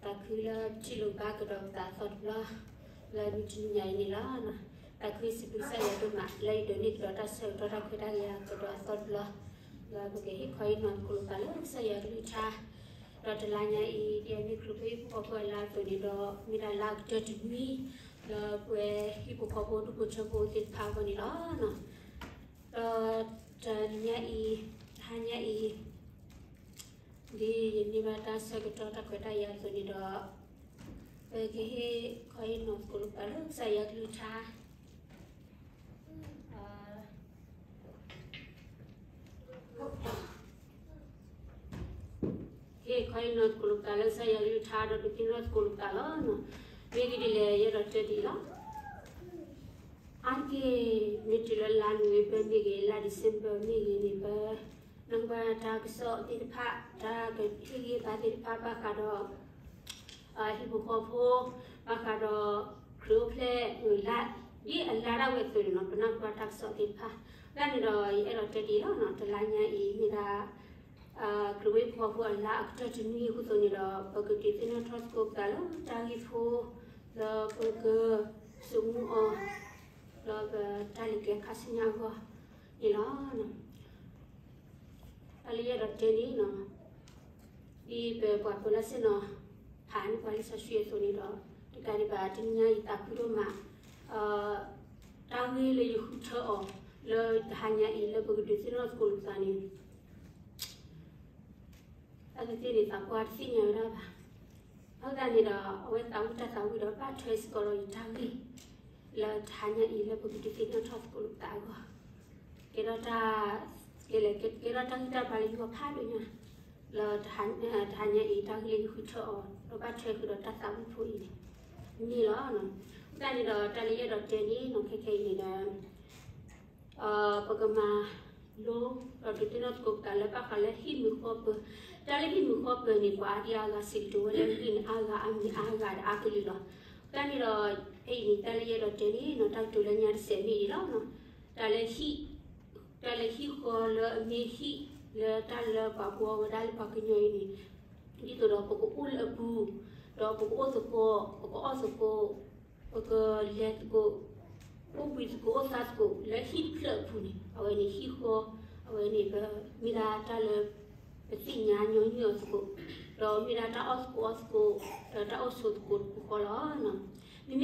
သးခုလၢထံၣ်လိာ်ဘၣ်ကဒီးပသးအသီတဘျီ လၢမုၢ်တနံၤညါအံၤန့ၣ်လီၤ. သးခုစံးဘျုးကစၢ်ယွၤဒိၣ်မး လၢယဒိးန့ၢ်ကဒီးတၢ်ဆၢကတီၢ်တၢ်ခွဲးတၢ်ယာ်ကဒီးအသီတဘျီ လၢပကဟ့ၣ်ခီဟ့ၣ်နီၤသကိးလိာ်သးလၢကစၢ်ယွၤအကလုၢ်ကထါ ဒီးတလါညါအံၤ ဒ်အမ့ၢ်ခရံာ်ဖိဟံၣ်ဖိဃီဖိအလါအသိးန့ၣ်ဒီး မ့ၢ်ဒၣ်လါအကတၢၢ်တနွံ လၢပဝဲဟံၣ်ဖိဃီဖိဒူၣ်ဖိထၢဖိသ့ၣ်တဖၣ်အဂီၢ်န့ၣ်လီၤ. ဒီးတနံၤညါအံၤ တဟါညါအံၤ ဒ်ယန့ၢ်ဘၣ်တၢ်ဆၢကတီၢ်တၢ်ခွဲးတၢ်ယာ်အသိးန့ၣ်ဒီး ပကဟ့ၣ်ခီဟ့ၣ်နီၤသကိးလိာ်သးလၢကစၢ်ယွၤအကလုၢ်ကထါ ဟ့ၣ်ခီဟ့ၣ်နီၤသကိးလိာ်သးလၢကစၢ်ယွၤအကလုၢ်ကထါ ဒီးဒုးသ့ၣ်နီၣ်သကိးလိာ်သးလီၤ. မ့ၢ်ဂ့ၢ်ဒ်လဲၣ် ယအဲၣ်ဒိးတဲဒ်အံၤလီၤ. အါတက့ၢ် မ့ၢ်တုၤလၢလါနိၣ်ဝ့ဘၢၣ်မ့ၢ်ဂ့ၤ လါDecemberမ့ၢ်ဂ့ၤန့ၣ် ပနၢ်ဟူဘၣ်တၢ်ကစီၣ်သ့ၣ်တဖၣ် တၢ်ကဟ့ၣ်ဂံၢ်ဘါသ့ၣ်တဖၣ်ဘၣ်ဃးဒီး ဟံၣ်ဖိဃီဖိ ဘၣ်ဃးဒီး ခရံာ်အိၣ်ဖျဲၣ်လါ ဒ်အလါဒၣ်ဝဲအသိးန့ၣ်လီၤ. ပနၢ်ဟူဘၣ်တၢ်ကစီၣ်သ့ၣ်တဖၣ် ဒ်န့ၣ်ဒီး ယအဲၣ်ဒိးတဲဒ်အံၤလီၤ. တလါညါအံၤမ့ၢ်ဒၣ် ခရံာ်ဖိဟံၣ်ဖိဃီဖိအလါအကတၢၢ်တနွံအဃိအသိးန့ၣ်ဒီး ပကဒုးသ့ၣ်နီၣ်ထီၣ်သကိးပသးလၢတၢ်ဂ့ၢ်ဖိ လၢပက စိာ်မူအီၤ လၢပတၢ်လဲၤကျဲခါဆူညါအဂီၢ်န့ၣ်လီၤ. တၢ်လၢယအဲၣ်ဒိးတဲန့ၣ် ဒ်ပပှၤပၢၤလၢ်ဆ့ၣ်နီၤ ဖးန့ၢ်ပှၤလံာ်စီဆှံအသိးန့ၣ်ဒီး တကးဒံးဘၣ်တနံၤညါအံၤသးခုဒိၣ်မး တၢ်ဂ့ၢ်လၢယဃုထၢအီၤ လၢတဟါညါအံၤလၢပကဒုးသ့ၣ်နီၣ်သကိးလိာ်သးန့ၣ် တၢ်သ့ၣ်သ့ၣ်န့ၣ် သးပှၢ်တသ့ၣ်ညါဝဲဒၣ်ဘၣ်. အဃိသတးန့ၣ်ဒီး အဝဲသးဝံၣ်တၢ်သးဝံၣ်ဒီးဘၣ်ထွဲစ့ၢ်ကီးဒီးယတၢ်ဂ့ၢ် လၢတဟါညါအံၤလၢပကဒုးသ့ၣ်နီၣ်ထီၣ်သကိးလိာ်သးအဂီၢ် ကဲထီၣ်တၢ် ကဲလဲၣ် ကဲထီၣ်တၢ်ဂံၢ်တၢ်ဘါလၢယဂီၢ်ဖးဒိၣ်ညါ လၢတဟါညါအံၤတၢ်ဂ့ၢ်လၢယဃုထၢအီၤ ဒီးဘၣ်ထွဲဃုာ်ဒီးတၢ်သးဝံၣ်ဖိအံၤန့ၣ် န့ၣ်လီၤ. အဃိသတးန့ၣ်ဒီး တၢ်လၢယအဲၣ်ဒိးတဲန့ၣ် ခဲခဲအံၤန့ၣ်ဒီး ပကမၤလိ ဒီးဒုးသ့ၣ်နီၣ်သကိးပသးလၢဘၣ်ဃးလၢဟံၣ်မုာ်ဃီပၢၤ, တၢ်လၢဟံၣ်မုာ်ဃီပၢၤန့ၣ် ပှၤအါဒံအါဂၤစံးကတိၤဝဲလၢအဂ့ၢ်န့ၣ် အါဂၤအါမံၤအါဂၤဒီးအါကလုာ်လီၤ. တၢ်န့ၣ်ဒီး ဖဲအံၤန့ၣ် တၢ်လၢယအဲၣ်ဒိးတဲန့ၣ် တၢ်ကတိၤလၢညါတစဲးမ့ၢ်အံၤလီၤ. တၢ်လၢဟံၣ် တၢ်လၢဟံၣ်ဃီလၢအမ့ၢ်ဟံၣ်လၢတၢ်လၢပှၤဘှီဝဲဒၣ်လၢပှၤကညီအံၤန့ၣ် ဒ်သိးဒီးပကအိၣ်လၢအပူၤ, ဒီးပကအိၣ်သကိး, ပကအီၣ်သကိး, ပကလဲၤသကိး, အိၣ်ဘှံးသကိး အိၣ်သးသကိး လၢဟံၣ်တဖျၢၣ်အပူၤန့ၣ် အဝဲန့ၣ်ဟံၣ်ဃီ, အဝဲန့ၣ် မ့ၢ်ဒၣ်တၢ်လၢ ပသ့ၣ်ညါညီနုၢ်အီၤသကိး, ဒီးမ့ၢ်ဒၣ်တၢ်အီၣ်သကိးအီသကိး, ဒီးတၢ်အိၣ်ဆိးသကိးတ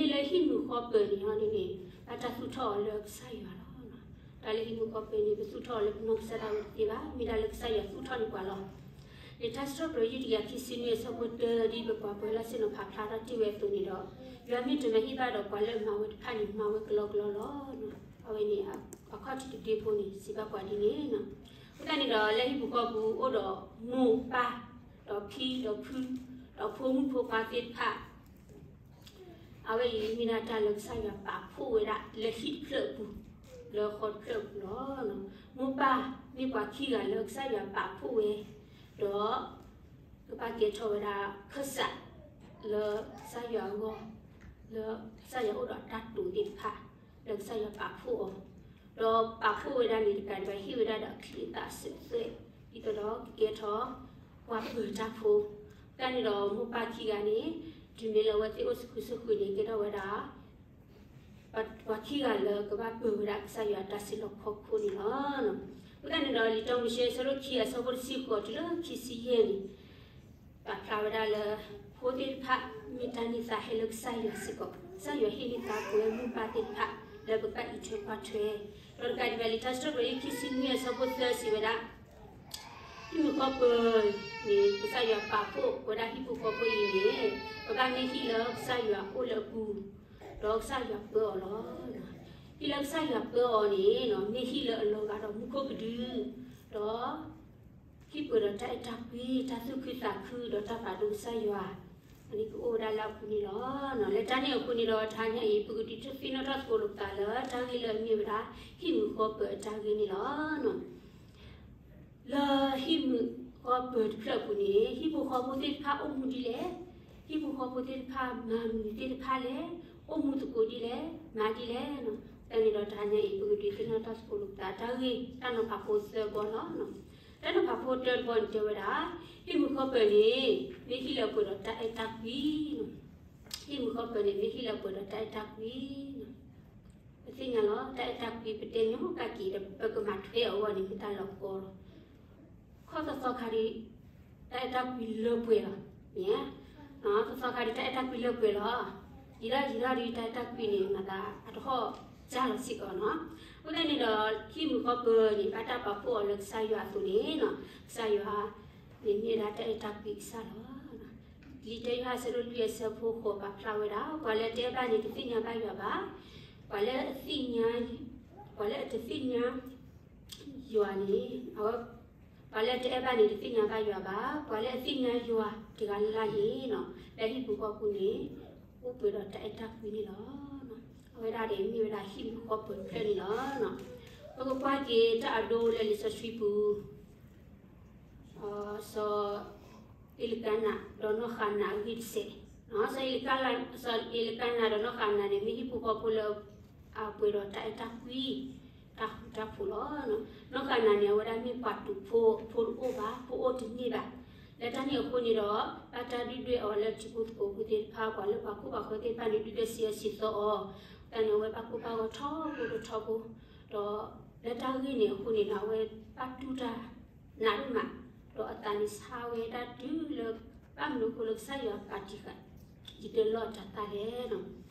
ပူၤဃီလီၤ. မ့မ့ၢ်လၢဟံၣ်မုာ်ဃီပၢၤန့ၣ်န့ၣ် ဘၣ်တၢ်သူၣ်ထီၣ်အီၤလၢကစၢ်ယွၤလီၤ. တၢ်လၢဟံၣ်မုာ်ဃီပၢၤန့ၣ် ပသူၣ်ထီၣ်အီၤလၢပနီၢ်ကစၢ်ဒၣ်ဝဲတသ့ဘၣ်, မ့ၢ်ဒၣ်လၢကစၢ်ယွၤသူၣ်ထီၣ်န့ၢ်ပှၤလီၤ. လံာ်ထါစံးထီၣ်ပတြၢၤ တကယၤခံဆံနွံ အဆၢဖိတၢ ဒ်ပပှၤပၢၤလၢ်ဆ့ၣ်နီၤဖးဖျါထီၣ်တ့ၢ်ဝဲအသိးန့ၣ်ဒီး, ယွၤမ့ၢ်တမၤဟ့ၣ်ဘၣ်ဒီး ပှၤလၢအမၤဝဲတဖၣ်န့ၣ် မၤဝဲကလီကလီလီၤ. အဝဲန့ၣ် အခီၣ်ထံးတဒ့ဖိန့ၣ် စံးဘၣ်ပှၤဒ်န့ၣ်လီၤ. အဃိသတးန့ၣ်ဒီး လၢဟံၣ်ပူၤဃီပူၤအိၣ်ဒီးမိၢ်ပၢ်, ဒီးဖံဒီးဖု, ဒီးဖိမုၣ်ဖိခွါသ့ၣ်တဖၣ် အဝဲအံၤမ့ၢ်ဒၣ်တၢ်လၢကစၢ်ယွၤပာ်ဖှိၣ်ဝဲဒၣ်လၢဟံၣ်တဖျၢၣ်အပူၤ, လၢဃီတဖျၢၣ်အပူၤလီၤ. မိၢ်ပၢ်မ့ၢ်ပှၤခံဂၤလၢကစၢ်ယွၤပာ်ဖှိၣ်ဝဲ, ဒီး ကဘၣ်ကဲထီၣ်ဝဲဒၣ်ခၢၣ်စး လၢကစၢ်ယွၤအဂီၢ်, လၢကစၢ်ယွၤအိၣ်ဒီးအတၢ်တိာ်သ့ၣ်တဖၣ် လၢကစၢ်ယွၤပာ်ဖှိၣ်အီၤ, ဒီးပာ်ဖှိၣ်ဝဲဒၣ်န့ၣ်တကးဒံးဘၣ် ဟ့ၣ်ဝဲဒၣ်ဒီးအချံအသၣ်အစၢၤအသွဲၣ် ဒ်သိးဒီးကကဲထီၣ် ပှၤပၢၤတၢ်ဖိ, တၢ်န့ၣ်ဒီးမိၢ်ပၢ်ခံဂၤန့ၣ် တုၤမ့ၢ်လၢအဝဲသ့ၣ်အိၣ်ဆူၣ်ဆူၣ်ဃုာ်န့ၣ် ကဲထီၣ်ဝဲဒၣ် ပှၤခံဂၤလၢကဘၣ်ပၢၤဝဲဒၣ်ကစၢ်ယွၤအတၢ်စံးလီၤခီခိၣ်န့ၣ်လီၤ. အဃိသတးန့ၣ်ဒီး လံာ်တၢမိၤၡ့အဆၢဒိၣ်ခံ အဆၢဖိတဆံဃိးတုၤလၢခံဆံယဲၢ်န့ၣ် ပာ်ဖျါဝဲဒၣ်လၢ ဖိသ့ၣ်တဖၣ် မ့ၢ်တၢ်န့ၢ်သါဟဲလၢကစၢ်ယွၤစ့ၢ်ကီး, ကစၢ်ယွၤဟ့ၣ်န့ၢ်သါပဝဲမိၢ်ပၢ်သ့ၣ်တဖၣ် လၢပကဘၣ်အံးထွဲကွၢ်ထွဲ, ဒီးတကးဒံးဘၣ် လံာ်ထါစံးထီၣ်ပတြၢၤ ခံဆံနွံ အဆၢဖိသၢ စံးဝဲဒၣ် ဟံၣ်မုာ်ဃီပၢၤန့ၣ် ကစၢ်ယွၤပာ်ဖှိၣ်ဝဲဒၣ်ဟံၣ်ဖိဃီဖိအံၤန့ၣ် ပဘၣ်မ့ၢ်ဟံၣ်လၢကစၢ်ယွၤအိၣ်လၢအပူၤ, ဒီးကစၢ်ယွၤပၢအီၤလီၤ. ဟံၣ်လၢကစၢ်ယွၤပၢအီၤန့ၣ် မ့ၢ်ဟံၣ်လၢအလီၤဂာ်ဒီးမူခိၣ်ကဒု, ဒီး ဟံၣ်ပှဲၤဒီးတၢ်အဲၣ်တၢ်ကွံ, တၢ်သူၣ်ခုသးခု ဒီးတၢ်ပာ်ဒိၣ်ကစၢ်ယွၤ, အန့ၣ်ကအိၣ်ဝဲဒၣ်လၢအပူၤန့ၣ်လီၤ. လၢတၢ်န့ၣ်အဃိန့ၣ်ဒီး တဟါညါအံၤ ပကဒုးသ့ၣ်နီၣ်ထီၣ်သကိးလိာ်ပသးလၢ တၢ်ဂ့ၢ်လၢအမ့ၢ်ဝဲဒၣ် ဟံၣ်မုာ်ဃီပၢၤအတၢ်ဂ့ၢ်န့ၣ်လီၤ. လၢဟံၣ်မုာ်ဃီပၢၤတဖျၢၣ်အပူၤန့ၣ် ဟံၣ်ဖိဃီဖိသ့ၣ်တဖၣ်အိၣ်မူဒ်လဲၣ်, ဟံၣ်ဖိဃီဖိသ့ၣ်တဖၣ်မၤမနုၤသ့ၣ်တဖၣ်လဲၣ်, အိၣ်မူသကိးဒ်လဲၣ်, မၤဒ်လဲၣ်, တၢ်န့ၣ်ဒီးတဟါညါအံၤ ပကဒုးသ့ၣ်နီၣ်ထီၣ်သကိးလိာ်ပသးတၢ်ဂ့ၢ်တၢ်နီၤဖးဖိသၢဘီလီၤ. တၢ်နီၤဖးဖိတၢတဘီန့ၣ်တဲဝဲဒၣ်, ဟံၣ်မုာ်ဃီပၢၤန့ၣ် မ့ၢ်ဟံၣ်လၢအပှဲၤဒီးတၢ်အဲၣ်တၢ်ကွံ. ဟံၣ်မုာ်ဃီပၢၤန့ၣ် မ့ၢ်ဟံၣ်လၢအပှဲၤဒီးတၢ်အဲၣ်တၢ်ကွံ. ပသ့ၣ်ညါလီၤ တၢ်အဲၣ်တၢ်ကွံ ပတဲညီကက့ၤဒီး ပကမၤထွဲအဂီၢ်န့ၣ် မ့ၢ်တၢ်လီၤကီလီၤ. ခီသီသီခါဒံး တၢ်အဲၣ်တၢ်ကွံလၢပှဲၤလီၤ. မ့ၢ် သီသီခါဒံး တၢ်အဲၣ်တၢ်ကွံလၢပှဲၤလီၤ. ယံာ်ထီၣ်ယံာ်ထီၣ်ဒံး တၢ်အဲၣ်တၢ်ကွံန့ၣ် မၤသးအတဟီၣ်ကၢ်လီၤစ့ၢ်ကီးနီၤ. အဃိသတးန့ၣ်ဒီး ဟံၣ်မုာ်ဃီပၢၤန့ၣ် ဘၣ်တၢ်ပာ်ဖှိၣ်အီၤလၢကစၢ်ယွၤအသိးန့ၣ်နီၤ, ကစၢ်ယွၤန့ၣ်မ့ၢ်ဝဲဒၣ်တၢ်အဲၣ်တၢ်ကွံကစၢ်လီၤ. လံာ်တၢယိၤဟၣ်အဆၢဒိၣ်လွံၢ်အဆၢဖိဃိး ပာ်ဖျါဝဲဒၣ်, ပှၤလၢတအဲၣ်ဘၣ်န့ၣ် တသ့ၣ်ညါဘၣ်ယွၤဘၣ်. ပှၤလၢအသ့ၣ်ညါ, ပှၤလၢအတသ့ၣ်ညါယွၤန့ၣ်, အဝဲ, ပှၤလၢတအဲၣ်ဘၣ်န့ၣ် တသ့ၣ်ညါဘၣ်ယွၤဘၣ်. ပှၤလၢအသ့ၣ်ညါယွၤတဂၤလၢ်လၢ်န့ၣ်နီၤ, လၢဟံၣ်ပူၤဃီပူၤန့ၣ် အိၣ်ပှဲၤဒီးတၢ်အဲၣ်တၢ်ကွံန့ၣ်လီၤ. အဝဲဒၣ်န့ၣ်မ့ၢ်ဝဲဒၣ်ဟံၣ်မုာ်ဃီပၢၤတဖျၢၣ်န့ၣ်လီၤ. ပကကွၢ်က့ၤတၢ်အဒိလၢလံာ်စီဆှံပူၤ စီၤအ့လကၤနၤ ဒီးနီၢ်ဃၤနၤအဂ့ၢ်တစဲး, စီၤအ့လကၤနၤ ဒီးနီၢ်ဃၤနၤန့ၣ် မ့ၢ်ဟံၣ်ဖိဃီဖိလၢ အပှဲၤဒီးတၢ်အဲၣ်တၢ်ကွံ တၢ်ဃူတၢ်ဖိးလီၤ. နီၢ်ဃၤနၤန့ၣ် အဝဲဒၣ်မ့ၢ်ပှၤတူာ်ဖိ, ဖိတအိၣ်ဘၣ်, ဖိအိၣ်တန့ၢ်ဘၣ်. လၢတၢ်န့ၣ်အဃိန့ၣ်ဒီး ဘၣ်တၢ်ဒုၣ်ဒွဲၣ်အီၤလၢထံဖိကီၢ်ဖိသ့ၣ်တဖၣ်, ပှၤလၢပှၤကူၣ်ဘၣ်ကူၣ်သ့သ့ၣ်တဖၣ်န့ၣ် ဒုၣ်ဒွဲၣ်စံးအၢစံးသီအီၤ, တၢ်န့ၣ် အဝဲဘၣ်ကိၢ်ဘၣ်ဂီၤထီဘိဒီးထီဘိ, ဒီးလၢတၢ်ဂ့ၢ်န့ၣ်အဃိန့ၣ်ဒီး အဝဲဘၣ်တူၢ်တၢ်နးဒိၣ်မး, ဒီးအသးန့ၣ်ဆါဝဲဒၣ်တုၤလၢ ဘၣ်မနုၤအဃိလၢကစၢ်ယွၤပာ်တံာ်ဃာ် ယတလီၢ်တၤသၣ်လဲၣ်နီၤ.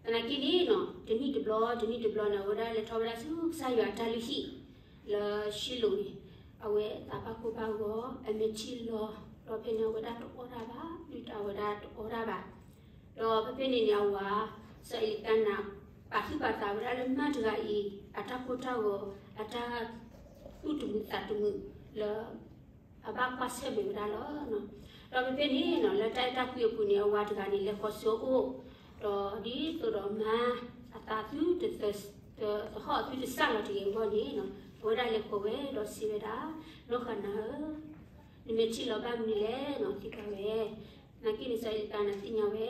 သနာ်က့န့ၣ်နီၤ တနံၣ်တဘျီ တနံၣ်တဘျီန့ၣ် အဝဲဒၣ်လဲၤထီၣ်ဝဲဒၣ်ဆူကစၢ်ယွၤအတၢ်လုၢ်ဟံၣ် လၢၡံလိၣ်န့ၣ်, အဝဲအသးဘၣ်ကိၢ်ဘၣ်ဂီၤ, အမဲာ်ထံလီၤ, ဒီးဖဲန့ၣ် အဝဲဒၣ်တအီၣ်တၢ်ဘၣ်, ဒုၣ်တၢ်ဝဲဒၣ်တအီၣ်တၢ်ဘၣ်. ဒီးဖဲဖဲန့ၣ်န့ၣ် အဝၤ စီၤအ့လကၤနၤ ပာ်သူၣ်ပာ်သးဝဲဒၣ်လၢမါတဂၤအံၤ အတၢ်ကိၢ်တၢ်ဂီၤ, အတၢ်သူၣ်တမုာ်သးတမုာ်လၢ အဘၣ်ကွၢ်ဆၢၣ်မဲာ်ဝဲဒၣ်လီၤ. ဒီးဖဲဖဲန့ၣ်နီၤ လၢတၢ်အဲၣ်တၢ်ကွံအပူၤန့ၣ် အဝၤတဂၤန့ၣ် လဲၤဃီၤဆူအအိၣ်, ဒီးဒ်သိးဒီးမါ အသးသုတ, သဟီၣ်သုတစၢ်လီၤတဂ့ၤအဂီၢ်န့ၣ်နီၤ, အဝဲဒၣ်လဲၤဃီၤဝဲဒီးစံးဝဲဒၣ်, နီၢ်ဃၤနၤဧၢ, နမဲာ်ထံလီၤဘၣ်မနုၤလဲၣ်နီၤ သံကွၢ်ဝဲ. သနာ်က့န့ၣ် စီၤအ့လကၤနၤသ့ၣ်ညါဝဲ,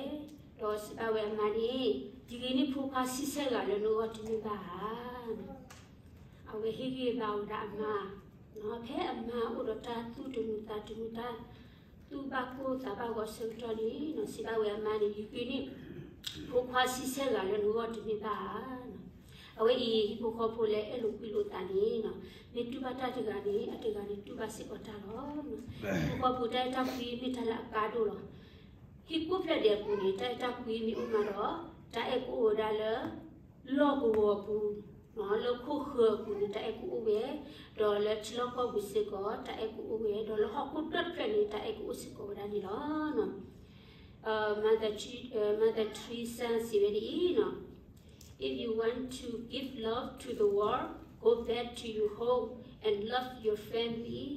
ဒီးစံးဘၣ်ဝဲအမါန့ၣ်, တဂ့ၤန့ၢ်ဖိခွါဆံဆဲၣ်ဂၤလၢနဂီၢ်တန့ၢ်ဘၣ်ဧါ. အဝဲဟ့ၣ်ဂံၢ်ဘါဝဲဒၣ်အမါ, ဖဲအမါအိၣ်ဒီးတၢ်သူၣ်တမုာ်သးတမုာ် တၢ်သူၣ်ဘၣ်ကိၢ်သးဘၣ်ဂီၤအဆၢကတီၢ်န့ၣ်နီၤ စံးဘၣ်ဝဲအမါန့ၣ်, ယဂ့ၤန့ၢ် ဖိခွါဆံဆဲၣ်ဂၤလၢနဂီၢ်တန့ၢ်ဘၣ်ဧါ. အဝဲအံၤ ဟံၣ်ဖိဃီဖိလၢအဲၣ်လိာ်ကွံလိာ်သးန့ၣ်နီၤ, မ့ၢ်တူၢ်ဘၣ်တၢ်တဂၤန့ၣ် အတဂၤန့ၣ်တူၢ်ဘၣ်စ့ၢ်ကီးတၢ်လီၤ. ဟံၣ်ဖိဃီဖိတၢ်အဲၣ်တၢ်ကွံမ့ၢ်တၢ်လၢအကါဒိၣ်လီၤ. ဟံၣ်ကိးဖျၢၣ်ဒဲးအပူၤန့ၣ် တၢ်အဲၣ်တၢ်ကွံမ့ၢ်အိၣ်မးဒီး တၢ်အဲၣ်ကအိၣ်ဝဲဒၣ်လၢ လီၢ်ကဝီၤအပူၤ, လၢခိၣ်ဃၢၤအပူၤန့ၣ် တၢ်အဲၣ်ကအိၣ်ဝဲ, ဒီးလၢထံလီၢ်ကီၢ်ပူၤစ့ၢ်ကီး တၢ်အဲၣ်ကအိၣ်ဝဲ, ဒီးလၢဟီၣ်ခိၣ်ဒီတဖျၢၣ်န့ၣ် တၢ်အဲၣ်ကအိၣ်စ့ၢ်ကီးဝဲဒၣ်န့ၣ်လီၤ. Mother Teresa စံးဝဲဒ်အံၤ, If you want to give love to the world, go back to your home and love your family.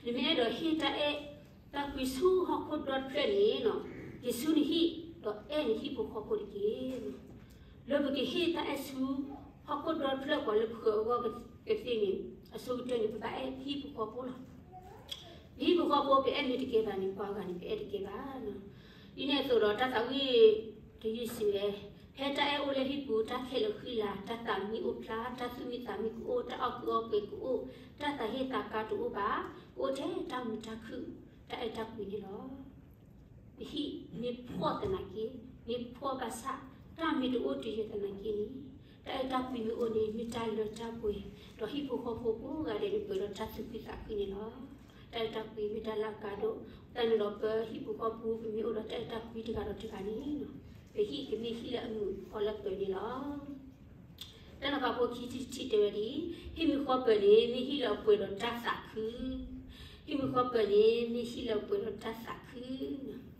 နမ့ၢ်အဲၣ်ဒိးဟ့ၣ်တၢ်အဲၣ်တၢ်ကွံဆူဟီၣ်ခိၣ်ဒီတဖျၢၣ်န့ၣ်, က့ၤဆူနဟံၣ်, ဒီးအဲၣ်နဟံၣ်ဖိဃီဖိတက့ၢ်. လၢပကဟ့ၣ်တၢ်အဲၣ်ဆူ ဟီၣ်ခိၣ်ဒီတဖျၢၣ်ပှၤလၢပဃၢၤအဂီၢ်ကသ့ၣ်န့ၣ်, အဆိကတၢၢ်န့ၣ် ပဘၣ်အဲၣ်ဟံၣ်ဖိဃီဖိလီၤ. ပဟံၣ်ဖိဃီဖိပအဲၣ်မ့ၢ်တကဲဘၣ်န့ၣ် ပှၤဂၤန့ၣ် ပအဲၣ်တကဲဘၣ်. ဒ်န့ၣ်အသိးဒီးတၢ်သးဝံၣ်တယုၢ်စံးဝဲ, ဖဲတၢ်အဲၣ်အိၣ်လၢဟံၣ်ပူၤ တၢ်ခဲလၢာ်ဃံလၤ, တၢ်သးမံအိၣ်ဖျါ, တၢ်သူၣ်မံသးမံကအိၣ်, တၢ်အီၣ်ကုၢ်အီၣ်ပှဲၤကအိၣ်, တၢ်သးဟ့သးကါတအိၣ်ဘၣ်, ကအိၣ်ထဲတၢ်မုာ်တၢ်ခုၣ်, တၢ်အဲၣ်တၢ်ကွံန့ၣ်လီၤ. ပဟံၣ်မ့ၢ်ဖှီၣ်သနာ်က့, မ့ၢ်ဖှီၣ်ဘၣ်ဆၣ် တၢ်မ့ၢ်တအိၣ်တယၢၤသနာ်က့န့ၣ်, တၢ်အဲၣ်တၢ်ကွံမ့ၢ်အိၣ်န့ၣ် မ့ၢ်တၢ်လၢတၢ်ပှဲၤ, ဒီးဟံၣ်ဖိဃီဖိကိးဂၤဒဲးန့ၣ် ပှဲၤဒီးတၢ်သူၣ်ခုသးခုန့ၣ်လီၤ. တၢ်အဲၣ်တၢ်ကွံမ့ၢ်တၢ်လၢအကါဒိၣ်, တၢ်န့ၣ်ဒီးပဟံၣ်ဖိဃီဖိ ပမ့ၢ်အိၣ်ဒီးတၢ်အဲၣ်တၢ်ကွံတဂၤဒီးတဂၤန့ၣ်, ပဟံၣ်ကမ့ၢ်ဟံၣ်လၢအမုာ်အီလၢပှဲၤန့ၣ်လီၤ. တၢ်နီၤဖးဖိခံထံၣ်တထံၣ်တဲဝဲဒ်အံၤ, ဟံၣ်မုာ်ဃီပၢၤန့ၣ် မ့ၢ်ဟံၣ်လၢအပှဲၤဒီးတၢ်သးခု, ဟံၣ်မုာ်ဃီပၢၤန့ၣ် မ့ၢ်ဟံၣ်လၢအပှဲၤဒီးတၢ်သးခု.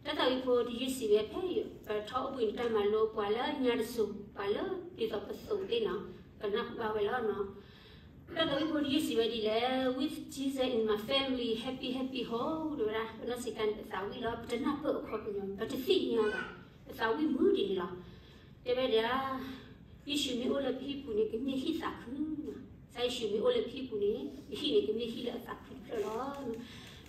တၢ်သးဝံၣ်ဖိတယုၢ်စံးဝဲဖဲ ပထီၣ်အိၣ်ဘှံးနံၤတၢ်မၤလိ ပှၤလၢညါတစိၤ ပှၤလၢဒ်သိးပသိးသ့ၣ်နီၤ ကနၢ်ဟူဘၣ်ဝဲလီၤ. တၢ်သးဝံၣ်ဖိတယုၢ်စံးဝဲဒ်လဲၣ်, With Jesus in my family, happy, happy home တဲဝဲဒၣ်, ပနီၢ်ဆံးခါန့ၣ် ပသးဝံၣ်လီၤ, ပတနၢ်ပၢၢ်အခီပညီ, ပတသ့ၣ်ညါဘၣ်, ပသးဝံၣ်မုာ်ဒ်န့ၣ်လီၤ. တဲဝဲဒၣ် ယ့ၣ်ၡူးမ့ၢ်အိၣ်လၢပဟံၣ်ပူၤန့ၣ် ကမ့ၢ်ဟံၣ်သးခု, ကစၢ်ယ့ၣ်ၡူးမ့ၢ်အိၣ်လၢပဟံၣ်ပူၤန့ၣ် ပဟံၣ်န့ၣ် ကမ့ၢ်ဟံၣ်လၢအသးခုတဖျၢၣ်လီၤ.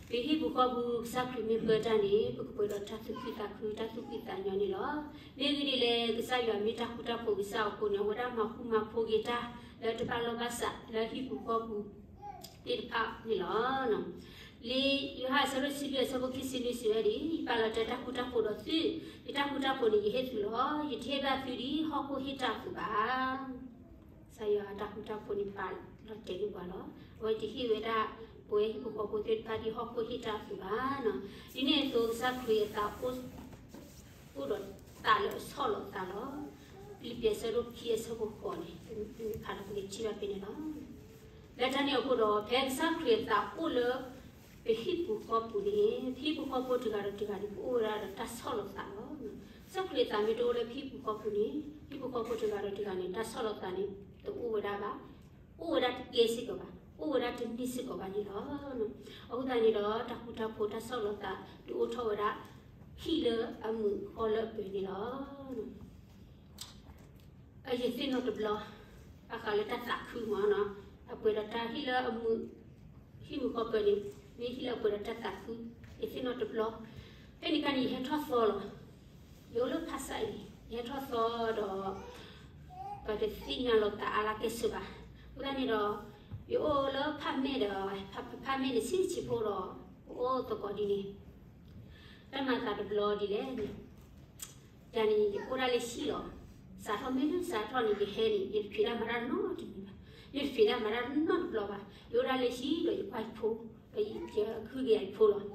ပဟံၣ်ပူၤဃီပူၤ ကစၢ်ခရံာ်မ့ၢ်ပၢတၢ်န့ၣ် ပကပှဲၤဒီးတၢ်သူၣ်ခုသးခု တၢ်သူၣ်ဖှံသးညီန့ၣ်လီၤ. မ့ၢ်ဂ့ၢ်ဒ်လဲၣ်, ကစၢ်ယွၤမ့ၢ်တၢ်ဃူတၢ်ဖိးကစၢ်အဃိန့ၣ် အဝဲဒၣ်မၤဃူမၤဖိးက့ၤတၢ်လၢတဘၣ်လီၢ်ဘၣ်စးလၢဟံၣ်ပူၤဃီပူၤ သ့ၣ်တဖၣ်န့ၣ်လီၤ. လံာ်ယိၤဟၣ်အဆၢဒိၣ်တဆံလွံၢ်အဆၢဖိခံဆံနွံစံးဝဲဒ်အံၤ, ယပာ်လီၤတဲာ်တၢ်ဃူတၢ်ဖိးဒီးသု, ယတၢ်ဃူတၢ်ဖိးန့ၣ် ယဟ့ၣ်သုလီၤ. ယတဟ့ၣ်ဘၣ်သုဒ်ဟီၣ်ခိၣ်ဟ့ၣ်တၢ်အသိးဘၣ်. ကစၢ်ယွၤအတၢ်ဃူတၢ်ဖိးန့ၣ် ပာ်လီၤတဲာ်န့ၢ်ပှၤလီၤ. အဝဲတဟ့ၣ်ဝဲဒၣ် ပဝဲဟံၣ်ဖိဃီဖိသ့ၣ်တဖၣ်ဒ်ဟီၣ်ခိၣ်ဟ့ၣ်တၢ်အသိးဘၣ်. ဒ်န့ၣ်အသိး ကစၢ်ခရံာ်အသးအိၣ် အိၣ်ဒီးသးလၢအဆီၣ်လီၤသးလီၤ. ဖံလံးပံၤအဆၢဒိၣ်ခံအဆၢဖိဃိးန့ၣ် ဖးလီၤပကထံၣ်ဘၣ်ဖဲန့ၣ်လီၤ. လၢတၢ်န့ၣ်အဃိဒီး ဖဲကစၢ်ခရံာ်အသးအိၣ်လၢ ပဟံၣ်ပူၤဃီပူၤန့ၣ် ပဟံၣ်ပူၤဃီဖိတဂၤဒီးတဂၤန့ၣ် ပအိၣ်ဝဲဒၣ်ဒီးတၢ်ဆီၣ်လီၤသးလီၤ. ကစၢ်ခရံာ်အသးမ့ၢ်တအိၣ်လၢပဟံၣ်ပူၤဃီပူၤန့ၣ် ဟံၣ်ပူၤဃီဖိတဂၤဒီးတဂၤန့ၣ် တၢ်ဆီၣ်လီၤသးန့ၣ် တအိၣ်ဝဲဒၣ်ဘၣ်. အိၣ်ဝဲဒၣ်တကဲစ့ၢ်ကီးဘၣ်, အိၣ်ဝဲဒၣ်တန့ၢ်စ့ၢ်ကီးဘၣ်န့ၣ်လီၤ. အဃိသတးန့ၣ်ဒီး တၢ်ဃူတၢ်ဖိးတၢ်ဆီၣ်လီၤသး ဒုးအိၣ်ထီၣ်ဝဲဒၣ် ဟံၣ်လၢအမုာ်ဃီလၢအပၢၤန့ၣ်လီၤ. အယသ့ၣ်နီၣ်တဘျီ ဘၣ်ဃးလၢတၢ်သးခုမ့ၢ်နီၤ, အပှဲၤဒီးတၢ်ဟံၣ်လၢအမုာ်, ဟံၣ်မုာ်ဃီပၢၤန့ၣ် မ့ၢ်ဟံၣ်လၢအပှဲၤဒီးတၢ်သးခု, ယသ့ၣ်နီၣ်တဘျီ. ဖဲန့ၣ်အခါန့ၣ် ယဟဲထီၣ်သီလီၤ. ယအိၣ်လၢဖၣ်စးအံၤန့ၣ် ယဟဲထီၣ်သီဒီး ပတသ့ၣ်ညါလီၤသးအါလၢကဲဆိးဘၣ်. အဃိသတးန့ၣ်ဒီး ယအိၣ်လၢဖၣ်မဲာ်ဒီး ဖၣ်မဲာ်န့ၣ်ဆံးဆံးဖိဒီး ပအိၣ်သကိးဒ်န့ၣ် တၢ်မၤသးတဘျီဒ်လဲၣ်န့ၣ်, ယၤန့ၣ် ယအိၣ်ဒၣ်လၢဟံၣ်လီၤ. စးထီၣ်မ့ၢ်လၢစးထီၣ်န့ၣ် ယဟဲန့ၣ် ယတဖံးတၢ်မၤတၢ်နီတမံၤဘၣ်, ယတဖံးတၢ်မၤတၢ်နီတဘျီဘၣ်. ယအိၣ်ဒၣ်လၢဟံၣ်ဒီးယကွၢ်ယဖိ, ဒီးယဃုက့ၤယဖိလီၤ. ဒီ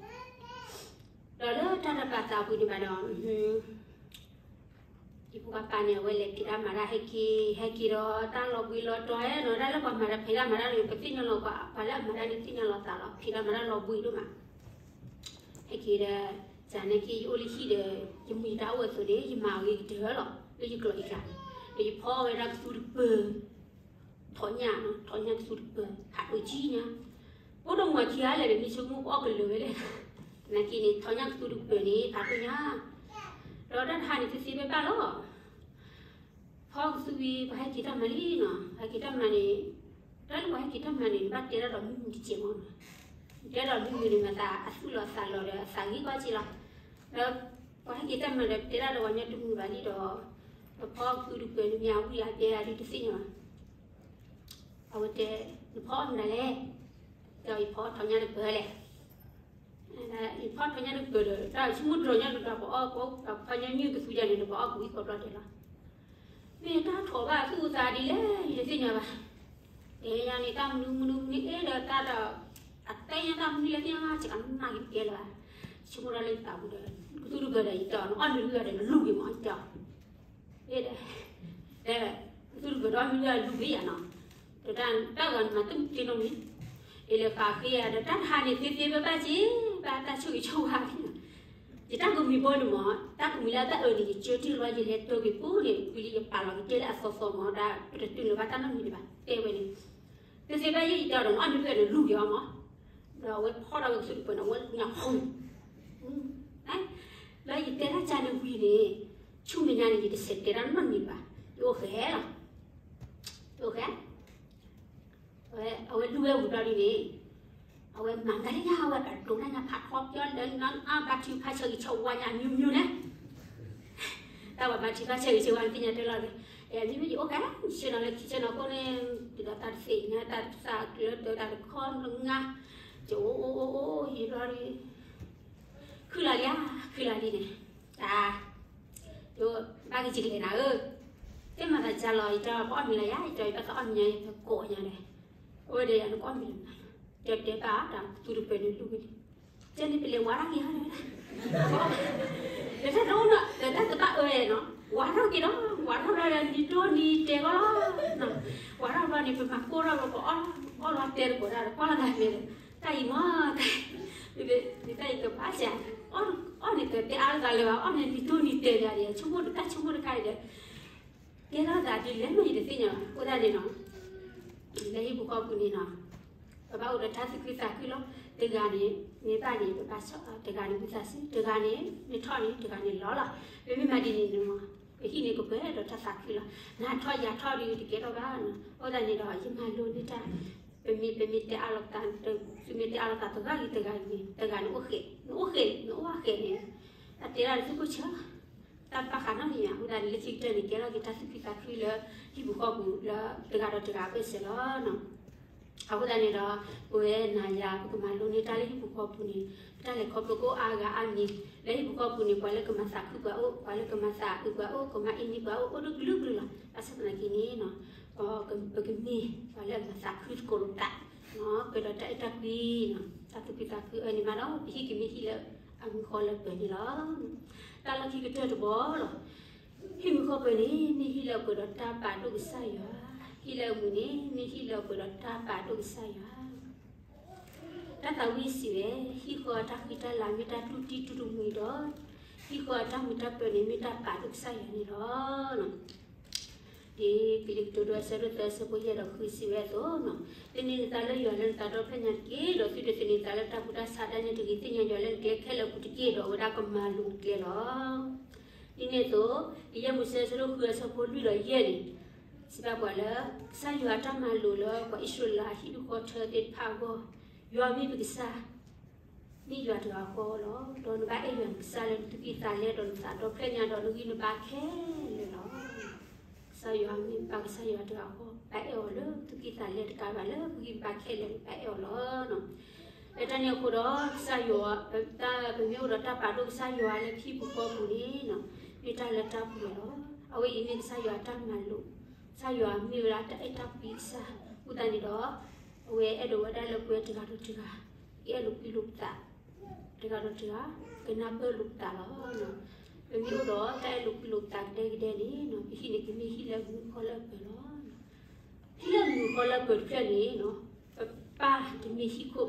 းလၢတၢ်တပာ်သးပူၤဒံးဘၣ်ဒီး ယဖိခွါပၢ်န့ၣ် အဝဲလဲၤဖံးတၢ်မၤတၢ်ဟဲက့ၤ, ဟဲက့ၤဒီးတၢ်လီၤဘှံးလီၤတီၤနီၤ, တၢ်လၢပှၤမၤတၢ်ဖံးတၢ်မၤတၢ်န့ၣ် ပသ့ၣ်ညါလီၤ, ပှၤလၢအမၤတၢ်န့ၣ်သ့ၣ်ညါလီၤသးလီၤ, ဖံးတၢ်မၤတၢ်လီၤဘှံးဒိၣ်မး. ဟဲက့ၤဒီး ယၤန့ၣ်က့ ယအိၣ်လၢဟံၣ်ဒီး ယမုၢ်ယတၢ်အိၣ်ဝဲအသိးန့ၣ် ယမၤဝဲကတၢၢ်လီၤ လၢယကျိာ်ယကျါန့ၣ်, ဒီးယဖီဝဲဒၣ်ကသူတပၢၤ ထီၣ်ညၣ်နီၤ, ထီၣ်ညၣ်ကသူတပၢၤ ဖးဒိၣ်ကံညါ, အိၣ်ဒီးမၤခံဂၤလဲၣ်ဒီး မ့ၢ်ဆိကမိၣ်ပအီၣ်ကလၢာ်ဝဲလဲၣ်. နာ်က့န့ၣ် ထီၣ်ညၣ်ကသူတပၢၤန့ၣ် ဖးဒိၣ်ညါ, ဒီးတၢ်တဟါန့ၣ် သ့သ့ဘၣ်ဘၣ်လီၤ. ဖီကသူဝံၤ ပှၤဟဲက့ၤတၢ်မၤလံနီၤ, ဟဲက့ၤတၢ်မၤန့ၣ်, တၢ်လၢပှၤဟဲက့ၤတၢ်မၤန့ၣ် နဘၣ်တဲတၢ်ဒီးမုၢ်မုၢ်တကဲးမးနီၤ, တဲဒီးမုၢ်မုၢ်န့ၣ် မၤသးအသူၣ်လီၤသးလီၤဒီး အသးဂ့ၤကီက့လီၤ. ဒီးပှၤဟဲက့ၤတၢ်မၤဒီး တဲတၢ်ဒီးပှၤညီတမုာ်ဘၣ်လံဒီး, ပဖီကသူတပၢၤန့ၣ် မ့ၢ်အဝံၣ်အါတဲအါဒ်တသ့ၣ်ညါဘၣ်. အဝဲတဲ, နဖီအီၣ်မနုၤလဲၣ်, ဒီးယဖီထီၣ်ညၣ်တပၢၤလဲၣ်. ယဖီထီၣ်ညၣ်တပၢၤဒီး တၢ်ဆိကမိၣ်ဒိးညၣ်တပၢၤ ပအီၣ်ပဖီညၣ်မုၢ်ကသူယၤန့ၣ်ဒီး ပအီၣ်ကဝံၣ်ကိးဘျီဒဲးလီၤ. မ့ၢ်တၢ်ထီၣ်ဘၣ်သူၣ်အသးဒ်လဲၣ် ယတသ့ၣ်ညါဘၣ်. တဲယၤန့ၣ် တၢ်မနုၤမနုၤမနုၤအဲၣ်ဒီးတၢ်ဒီး အတဲညါတၢ်မနုၤလဲၣ်သ့ၣ်ညါဘၣ် ကနၣ်က့ၤတကဲလၢၤဘၣ်. ဆိကမိၣ်ဒၣ်လၢယသးပူၤဒီး ကသူတပၢၤဒီးယတဲအီၤ နအီၣ်မ့ၢ်ဂံၢ်ဒီးနလူၤက့ၤမး ယတဲအီၤ အဲၣ်ဒဲး, ကသူတပၢၤဒီးအီၣ်မ့ၢ်ဂံၢ်လူၤက့ၤယၤနီၤ, ဒီးတၢ်ဂၤန့ၣ်မၤတမုၢ်တ့နီတမံၤ, အ့ၣ်လဲၤဃးဃ့ယၤဒီး တၢ်တဟါန့ၣ် သ့သ့ဘၣ်ဘၣ်က့ၤ ဘၣ်တၢ်ဆိၣ်ဂ့ၤဆိၣ်ဝါက့ၤနီၤ. ယတၢ်ကမှံၤဘီန့ၣ်မး တၢ်ကမှံၤလၢတၢ်အၢန့ၣ် ယကၢထံၣ်လီၤ ယလဲၤတၢက့ၤပူၤန့ၣ် ဝံၤလံယပာ်လီၤက့ၤတဲလၢအသီသီမး ဒီးပတတုၤလၢၤဘၣ်တၢ်နီတမံၤဒံးဘၣ် တဲဝဲန့ၣ်, သ့သ့ဘၣ်ယဲယတဲအီၤဒီး နအီၣ်မ့ၢ်ဂံၢ်ဒီးနလူၤက့ၤအီၤမး, ဒီးအဝဲဖီထီၣ်ဝဲကသူတပၢၤန့ၣ် အဝဲညၣ်ဖီ လၢယတဲတၢ်ကါန့ၣ်ဝံၤန့ၣ်, ဆူမဲာ်ညါန့ၣ် ယတဆဲးတဲတၢ်နီတမံၤဘၣ်, ယအိၣ်ဃဲလီၤ, ယအိၣ်ဃဲ, အဝဲလူၤဝဲဝံၤဘျီဒ်န့ၣ်, အဝဲမၤတၢ်လၢညါ အဝဲပှၤဒိးတၢ်ညါဖးထီပၠီလၢ အဘါထုကဖၣ်ဆၢဂ့ၤဆၢဝါညါ မျိုးမျိုး န့ၣ်, တၢ်ဝဲဘါထုကဖၣ်ဆၢဂ့ၤဆၢဝါန့ၣ် သ့ၣ်ညါတဲလီၤဒီး, အဲ မ့မ့ၢ်ယအိၣ်ဃဲ ဆ့ၣ်နီၤလၢခံဆ့ၣ်နီၤခိၣ်န့ၣ် ဒ်သိးတၢ်တသ့ၣ်ညါ တၢ်သးကျၢၤတၢ်တခီတငါ, ယအိၣ်အိၣ်အိၣ်အိၣ်ယံၤဘျီဒီး ခုၣ်လီၤလံဧါ ခုၣ်လီၤလံန့ၣ်, တၢ်, ယဘၣ်က့ၤကလဲၤနၤဧၢ, သ့ၣ်မၤသးကၢလီၤ ယတဲပအီၣ်မ့ၤလၢယၤ ယတဲယဘၣ်သးအီၣ်မ့ၤညါ ယကိးညါဒီး, အဝဲဒီးယနကအီၣ်မ့ၤလၢနၤ, တဲတဲဘၣ်တၢ်သူတပၢၤန့ၣ်လူၤဝဲ, တဲန့ၣ်ပလဲၤဝါထီၣ်က့ၤဟီဒီး, ဒီးတၢ်တအိၣ်နီၤ ဒီးတၢ်တဘၣ်အၢနီၤ ဝါထီၣ်က့ၤဒီး ဝါထီၣ်ဘျီဒီး နံၤတိနံၤတဲာ်ဂီၢ်လီၤ, ဝါထီၣ်ဘျီန့ၣ် ပမၤကိၢ်ထီၣ်ဘျီ ပအီၣ်လီၤတဲတကိးတၢ်ဒီး ကွၢ်လီၤတၢ်မ့ၢ်ဒီး, တၢ်အံၤမ့ၢ် တၢ်အံၤကဘၣ်စၢ်, အီၣ်န့ၣ်တတဲအါလိာ်သးလၢၤဘၣ် အီၣ်န့ၣ်နံၤတိနံၤတဲာ်ယၤဒီး ဆိကမိၣ်တၢ်ဆိကမိၣ်တခါအံၤဒီး ကဲထီၣ်သးဒ်လဲၣ်မ့ၢ်ယတသ့ၣ်ညါဘၣ် အဃိသတးန့ၣ်နီၤ, လၢဟံၣ်ပူၤဃီပူၤန့ၣ်နီၤ, ပဘၣ်အိၣ်ဒီးတၢ်သူၣ်ခုသးခုလီၤ, တဂၤန့ၣ် မ့ၢ်ဘၣ်န့ၣ် ပဘၣ်ဆီၣ်, တဂၤန့ၣ် ဝံသးစူၤ, တဂၤန့ၣ် မ့ၢ်ထီၣ်န့ၣ် တဂၤန့ၣ်လီၤလီၤ, ပမ့ၢ်မၤဒ်န့ၣ်န့ၣ်မး, ပဟံၣ်န့ၣ်ကပှဲၤဒီးတၢ်သးခုလီၤ, နၤထီၣ်ယၤထီၣ်ဒီးတကဲထီၣ်ဘၣ်နီၤ, အဃိသတးန့ၣ်ဒီး ယမၤလိန့ၢ်တၢ်, ပမ့ၢ် ပမ့ၢ်တဲအါလိာ်သး, သုမ့ၢ်တဲအါလိာ်သးတဂၤဂ့ၤတဂၤဂ့ၤ, တဂၤန့ၣ်အိၣ်ဃဲ, နအိၣ်ဃဲ, နအိၣ်ဃဲန့ၣ်, တၢ်တဲဒၣ်လၢသုးခိၣ်ဆၢ တၢ်ဘၣ်ဃးနီတမံၤဘၣ်, အဃိသတးန့ၣ် လၢခံကတၢၢ်န့ၣ် ကဲထီၣ်က့ၤတၢ်သူၣ်ခုသးခုလၢ ဟံၣ်ပူၤဃီပူၤလၢ တဂၤဒီးတဂၤအဘၢၣ်စၢၤလီၤနီၤ. အဃိသတးန့ၣ်ဒီး ပဝဲနၤယၤ ပကမၤလိန့ၢ်တၢ်လၢဟံၣ်ပူၤဃီပူၤန့ၣ် ပတၢ်လဲၤခီဖျိကအိၣ်အါဂၤအါမံၤ, လၢဟံၣ်ပူၤဃီပူၤန့ၣ် ပှၤလၢကမၤသးခုပှၤအိၣ်, ပှၤလၢကမၤသးအုးပှၤအိၣ်, ကမၤအ့န့ၢ်ပှၤအိၣ်, အိၣ်ဒိၣ်ကလုာ်ကလုာ်လီၤ. ဘၣ်ဆၣ်သနာ်က့န့ၣ် ပကမ့ၢ်ပှၤလၢအမၤသးခုသကိးလိာ်သး, ပှဲၤဒီးတၢ်အဲၣ်တၢ်ကွံ, တၢ်သူၣ်ဖှံသးခုအန့ၣ်မးဒီး ပဟံၣ်ကမ့ၢ်ဟံၣ်လၢအမုာ်ဃီလၢပှဲၤန့ၣ်လီၤ. တၢ်လီၢ်ခံကတၢၢ်တဘီလီၤ. ဟံၣ်မုာ်ဃီပှဲၤန့ၣ် မ့ၢ်ဟံၣ်လၢအပှဲၤဒီးတၢ်ပာ်ဒိၣ်ကစၢ်ယွၤ, ဟံၣ်လၢအမုာ်န့ၣ် မ့ၢ်ဟံၣ်လၢအပှဲၤဒီးတၢ်ပာ်ဒိၣ်ကစၢ်ယွၤ. တၢ်သးဝံၣ်စံးဝဲ, ဟံၣ်ဃီအတၢ်ဃံတၢ်လၤမ့ၢ်တၢ်တူၢ်တံၢ်တူၢ်တမှံၤဒီး ဟံၣ်ဃီအတၢ်မုာ်တၢ်ပၢၤန့ၣ် မ့ၢ်တၢ်ပာ်ဒိၣ်ကစၢ်ယွၤန့ၣ်လီၤ. ဒ်ကလံၤကတိၤဒိ အဆၢဒိၣ်သၢ အဆၢဖိယဲၢ်ဒီးဃုစံးဝဲအသိး, သန့ၤနသးလၢယွၤလၢနသးဒီဖျၢၣ်ညါတက့ၢ်, ဒီးသုတသန့ၤနသးလၢတၢ်ကူတၢ်ဆးဒၣ်နဲတဂ့ၤ, သ့ၣ်ညါယွၤလၢနကျဲခဲလၢာ်အပူၤတက့ၢ်, ဒီးအဝဲဒၣ်ကမၤလိၤနကျဲလီၤ. ဒ်န့ၣ်အသိး, ကယဲၢ်မူၤစဲ အဆၢဒိၣ်ဃု အဆၢဖိလွံၢ်ဒီးယဲၢ်န့ၣ် စံးဘၣ်ပှၤလၢ ကစၢ်ယွၤအတၢ်မၤလိာ်လၢပှၤအံၣ်စရ့လးအဟံၣ်ဖိဃီဖိသ့ၣ်တဖၣ်အဂီၢ်, ယွၤမ့ၢ်ပကစၢ် မ့ၢ်ယွၤတဂၤဃီလီၤ. ဒီးနဘၣ်အဲၣ်ယွၤနကစၢ်လၢနသူၣ်ကံၢ်သးလဲဒီးနသးဒီဖျၢၣ်ညါ ဒီးနဂံၢ်နဘါခဲလၢာ်လီၤ. ကစၢ်ယွၤမ့ၢ်ပကစၢ်ယွၤတဂၤဃီ, ဘၣ်အဲၣ်အီၤလၢသူၣ်ကံၢ်သးလဲတကးဘၣ်, လၢပဂံၢ်ပဘါခဲလၢာ် ဘၣ်အဲၣ်အီၤလီၤ. လၢတၢ်န့ၣ်အဃိဒီး ကစၢ်ယွၤ, ပမ့ၢ်အိၣ်ဒီးတၢ်ပာ်ဒိၣ်ကစၢ်ယွၤလၢပဟံၣ်ပူၤဃီပူၤန့ၣ် မ့ၢ်တၢ်လၢတၢ်ပှဲၤလီၤ. အဝဲအံၤမ့ၢ်ကစၢ်ယွၤအတၢ်မၤလိာ်, ကစၢ်ယွၤမ့ၢ်ဝဲဒၣ်တၢ်အဲၣ်တၢ်ကွံကစၢ်, အဃိသတးန့ၣ်ဒီး အဝဲအဲၣ်ဒိးဝဲဒၣ်လၢပဝဲတဂၤဒီးတဂၤ ကအဲၣ်လိာ်ကွံလိာ်ပသး, တဂၤဒီးတဂၤ ကနၢ်ပၢၢ်လိာ်ပသးလီၤ. ပမ့ၢ်အိၣ်ဒီးတၢ်အဲၣ်လိာ်ကွံလိာ်ပသးကဒဲကဒဲန့ၣ် ပဟံၣ်န့ၣ်ကမ့ၢ်ဟံၣ်လၢအမုာ်ဃီလၢအပှဲၤလီၤ. ဟံၣ်လၢအမုာ်ဃီလၢအပှဲၤတဖျၢၣ်န့ၣ် ပပၢ်တမ့ၢ်ဟံၣ်ခိၣ်ဘၣ်,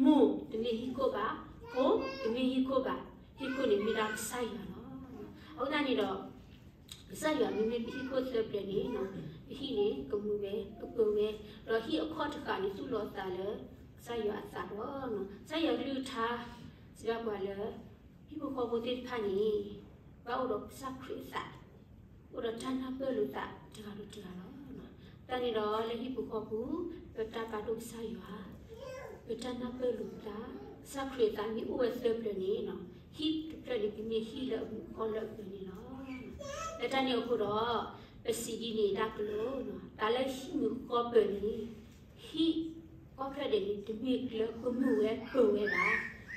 မိၢ်တမ့ၢ်ဟံၣ်ခိၣ်ဘၣ်, ဖိတမ့ၢ်ဟံၣ်ခိၣ်ဘၣ်, ဟံၣ်ခိၣ်န့ၣ်မ့ၢ်ဒၣ်ကစၢ်ယွၤလီၤ. အဃိသတးန့ၣ်ဒီး ကစၢ်ယွၤမ့မ့ၢ်ပဟံၣ်ခိၣ်သၢပျၢၤန့ၣ် ပဟံၣ်န့ၣ်ကမုာ်ဝဲ, ကပှဲၤဝဲ, ဒီးဟံၣ်အခီၣ်တဃာ်န့ၣ် သူၣ်လီၤသးလၢ ကစၢ်ယွၤအသးလီၤ. ကစၢ်ယွၤကလုၢ်ကထါ စံးဘၣ်ပှၤလၢ ဟံၣ်ဖိဃီဖိသ့ၣ်တဖၣ်န့ၣ် ဘၣ်အိၣ်ဒီးကစၢ်ခရံာ်အသး, အိၣ်ဒီးတၢ်နၢ်ပၢၢ်လိာ်သးတဂၤဒီးတဂၤလီၤ. တၢ်န့ၣ်ဒီးလၢဟံၣ်ဖိဃီဖိ ပတၢ်ပာ်ဒိၣ်ကစၢ်ယွၤ, ပတၢ်နၢ်ပၢၢ်လိာ်သး, ကစၢ်ခရံာ်အသးမ့ၢ်အိၣ်ဝဲသၢပျၢၤန့ၣ် ဟံၣ်တဖျၢၣ်န့ၣ် ကမ့ၢ်ဟံၣ်လၢအမုာ်ဃီလၢအပှဲၤန့ၣ်လီၤ. လၢတၢ်န့ၣ်အဃိဒီး ပစံးဒ်န့ၣ်တၢ်ကလိၤ, တၢ်လၢဟံၣ်မုာ်ဃီပှဲၤန့ၣ် ဟံၣ်ကီၢ်ဖျၢၣ်ဒဲးန့ၣ် တမ့ၢ်ကျဲကမုာ်ဝဲပှဲၤဝဲဘၣ်.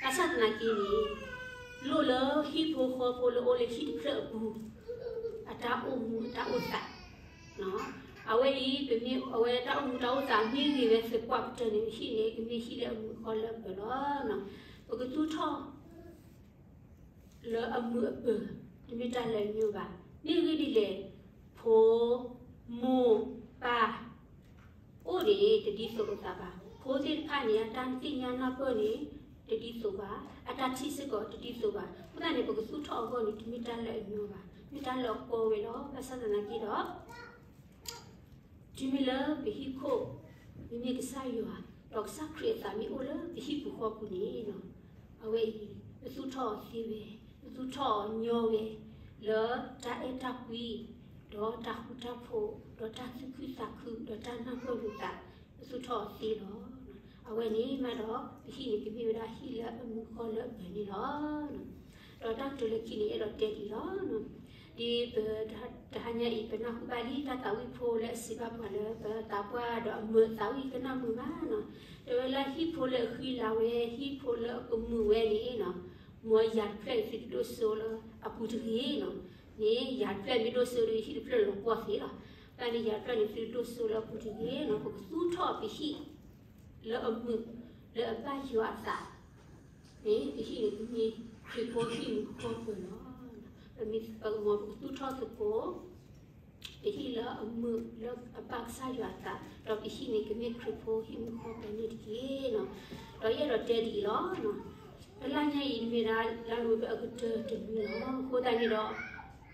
ဘၣ်ဆၣ်သနာ်က့န့ၣ် လိၣ်လၢဟံၣ်ဖိဃီဖိလၢအိၣ်လၢဟံၣ်တဖျၢၣ်အပူၤ အတၢ်အိၣ်မူအတၢ်အိၣ်သး, အဝဲအံၤ ပမ့ၢ်အဝဲတၢ်အိၣ်မူတၢ်အိၣ်သးမ့ၢ်ဂ့ၤဝဲသပှၢ်ကတၢၢ်န့ၣ် ဟံၣ်န့ၣ် ကမ့ၢ်ဟံၣ်လၢအမုာ်ဃီလၢအပှဲၤလီၤ. ပကသူၣ်ထီၣ် လၢအမုာ်အပှဲၤ တမ့ၢ်တၢ်လၢအညီဘၣ်. မ့ၢ်ဂ့ၢ်ဒ်လဲၣ်, ဖိ, မိၢ်, ပၢ် အိၣ်န့ၣ် တဒ်သိးလိာ်သးဘၣ်. ဖိသ့ၣ်တဖၣ်န့ၣ် အတၢ်သ့ၣ်ညါနၢ်ပၢၢ်န့ၣ် တဒ်သိးဘၣ်, အတၢ်ထံၣ်စ့ၢ်ကီးတဒ်သိးဘၣ်. အဃိသတးန့ၣ် ပကသူၣ်ထီၣ်အဂီၢ်န့ၣ် တမ့ၢ်တၢ်လၢအညီဘၣ်, မ့ၢ်တၢ်လၢအကီဝဲလီၤ. ဘၣ်ဆၣ်သနာ်က့ဒီး တုၤမ့ၢ်လၢပဟံၣ်ခိၣ် မ့မ့ၢ်ကစၢ်ယွၤ ဒီးကစၢ်ခရံာ်အသးမ့ၢ်အိၣ်လၢပဟံၣ်ပူၤဃီပူၤန့ၣ် အဝဲအံၤ ပသူၣ်ထီၣ်အီၤသ့ဝဲ, ပသူၣ်ထီၣ်အီၤညီဝဲ လၢတၢ်အဲၣ်တၢ်ကွံ ဒီးတၢ်ဃူတၢ်ဖိး ဒီးတၢ်သူၣ်ခုသးခု ဒီးတၢ်နၢ်ပၢၢ်လိာ်သး ပသူၣ်ထီၣ်အီၤသ့လီၤ. အဝဲန့ၣ်မးဒီး ပဟံၣ်န့ၣ် ကမ့ၢ်ဝဲဒၣ်ဟံၣ်လၢအမုာ်ဃီလၢအပှဲၤန့ၣ်လီၤ. ဒီးတၢ်ကတိၤလၢခံန့ၣ် အဲၣ်ဒိးတဲဒ်အံၤလီၤ. ဒ်ပတဟါညါအံၤ ပနၢ်ဟူဘၣ်လံ တၢ်သးဝံၣ်ဖိလၢအစံးဘၣ်ပှၤလၢ ပသးပှၢ်ဒီးအမုာ်သးဝံၣ်ကနၣ်မုာ်မးနီၤ. တဲဝဲလၢဟံၣ်ဖိလၢအဃံလၤဝဲ ဟံၣ်ဖိလၢအကမုာ်ဝဲန့ၣ်နီၤ, မ်ယၤတဖျၢၣ်န့ၣ် သုတဒိၣ်စိလၢအပူၤတဂ့ၤနီၤ. န့ၣ်ယၤတဖျၢၣ်မ့ၢ်ဒိၣ်စိဒီး ဟံၣ်တဖျၢၣ်လီၤပှီၢ်သ့လီၤ. တၢ်န့ၣ်ယၤတဖျၢၣ်န့ၣ် သုတဒိၣ်စိလၢအပူၤတဂ့ၤနီၤ. ပကသူၣ်ထီၣ်ပဟံၣ် လၢအမုာ် လၢအဘၣ်ယွၤအသး န့ၣ် ပဟံၣ်န့ၣ် ပမ့ၢ်ခရံာ်ဖိဟံၣ်မုာ်ဃီပှဲၤလီၤ. ပမ့ၢ်ပကမၤပကသူၣ်ထီၣ်သကိး ပဟံၣ်လၢအမုာ်လၢအဘၣ်ကစၢ်ယွၤအသး ဒီးပဟံၣ်န့ၣ် ကမ့ၢ်ခရံာ်ဖိဟံၣ်မုာ်ဃီပှဲၤန့ၣ်တက့ၢ်နီၤ. ဒီးယအဲၣ်ဒိးတဲဒ်အံၤလီၤ. တလါညါအံၤမ့ၢ်ဒၣ်လါနိၣ်ဝ့ဘၢၣ်အကတၢၢ်တနွံလီၤ. အဃိသတးန့ၣ်ဒီး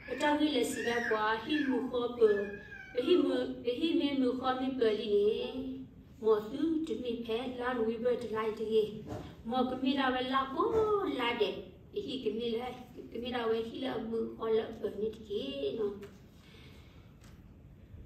ပတၢ်ဂ့ၢ်လၢစံးဘၣ်ပှၤ ဟံၣ်မုာ်ဃီပှဲၤ, ပဟံၣ်မ့ၢ်မုာ်ဃီမ့ၢ်ပှဲၤလံန့ၣ် မ်သုတမ့ၢ်ဖဲလါနိၣ်ဝ့ဘၢၣ်တလါအံၤတဂ့ၤ, မ်ကမ့ၢ်ဒၣ်ဝဲလါကိးလါဒဲး ပဟံၣ်ကမ့ၢ်လၢ ကမ့ၢ်ဒၣ်ဝဲဟံၣ်လၢအမုာ်ဃီလၢအပှဲၤန့ၣ်တက့ၢ်နီၤ.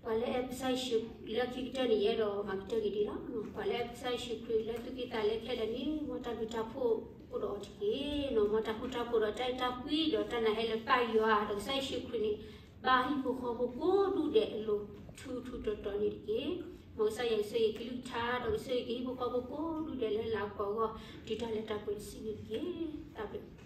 ပှၤလၢအဲၣ်ကစၢ်ယ့ၣ်ၡူးလၢခံကတၢၢ်န့ၣ် ယအဲၣ်ဒိးမၤကတၢၢ်က့ၤဒ်လီၤ. ပှၤလၢအဲၣ်ကစၢ်ယ့ၣ်ၡူးခရံာ်လၢသူၣ်ကံၢ်သးလဲခဲလၢာ်န့ၣ် မ်တၢ်ဘျုးတၢ်ဖှိၣ်အိၣ်ဒီးအီၤတက့ၢ်နီၤ. မ်တၢ်ဃူတၢ်ဖိးဒီးတၢ်အဲၣ်တၢ်ကွံဒီးတၢ်နာ်ဟဲလၢပၢ်ယွၤဒီးကစၢ်ယ့ၣ်ၡူးခရံာ်န့ၣ် ဘၣ်ဟံၣ်ဖိဃီဖိကိးဒူၣ်ဒဲးအလိၤ ထူထူတီတီန့ၣ်တက့ၢ်. မ်ကစၢ်ယွၤကဆိၣ်ဂ့ၤကလုၢ်ကထါ ဒီးကဆိၣ်ဂ့ၤကဟံၣ်ဖိဃီဖိကိးဒူၣ်ဒဲးလၢလၤကပီၤအဂီၢ် တုၤတၢ်လၢတၢ်ပှဲၤတစုန့ၣ်တက့ၢ်. တၢ်ဘျုး